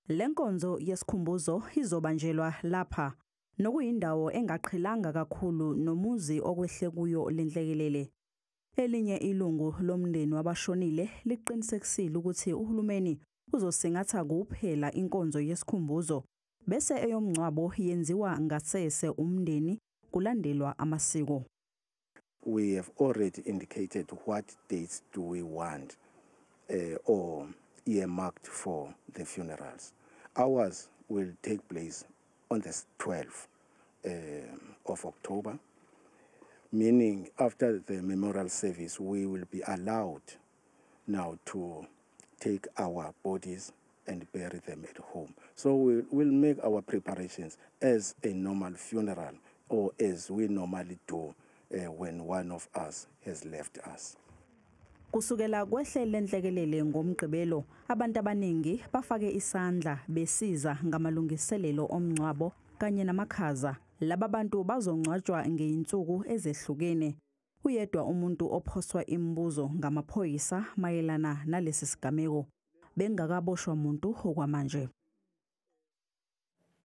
Le nkonzo yesikhumbuzo izobanjelwa lapha, nokuyindawo engaqhelanga kakhulu nomuzi okwehle kuyo lenhlekelele. Elinye ilungu lomndeni wabashonile liqinisekisile ukuthi uhulumeni uzosingatha kuphela inkonzo yesikhumbuzo bese eyomngcwabo yenziwa ngasese umndeni kulandelwa amasiko. We have already indicated what dates do we want or earmarked for the funerals. Ours will take place on the 12th of October, meaning after the memorial service, we will be allowed now to take our bodies and bury them at home. So we'll make our preparations as a normal funeral or as we normally do when one of us has left us. Kusukela kwehle lenhlekelele ngoMgqibelo, abantu abaningi bafake isandla besiza ngamalungiselelo omngcwabo kanye namakhaza. Laba bantu bazongcwatshwa ngeyinsuku ezehlukene. Uyedwa umuntu ophoswa imibuzo ngamaphoyisa mayelana nalesi sigameko. Bengakaboshwa umuntu okwamanje.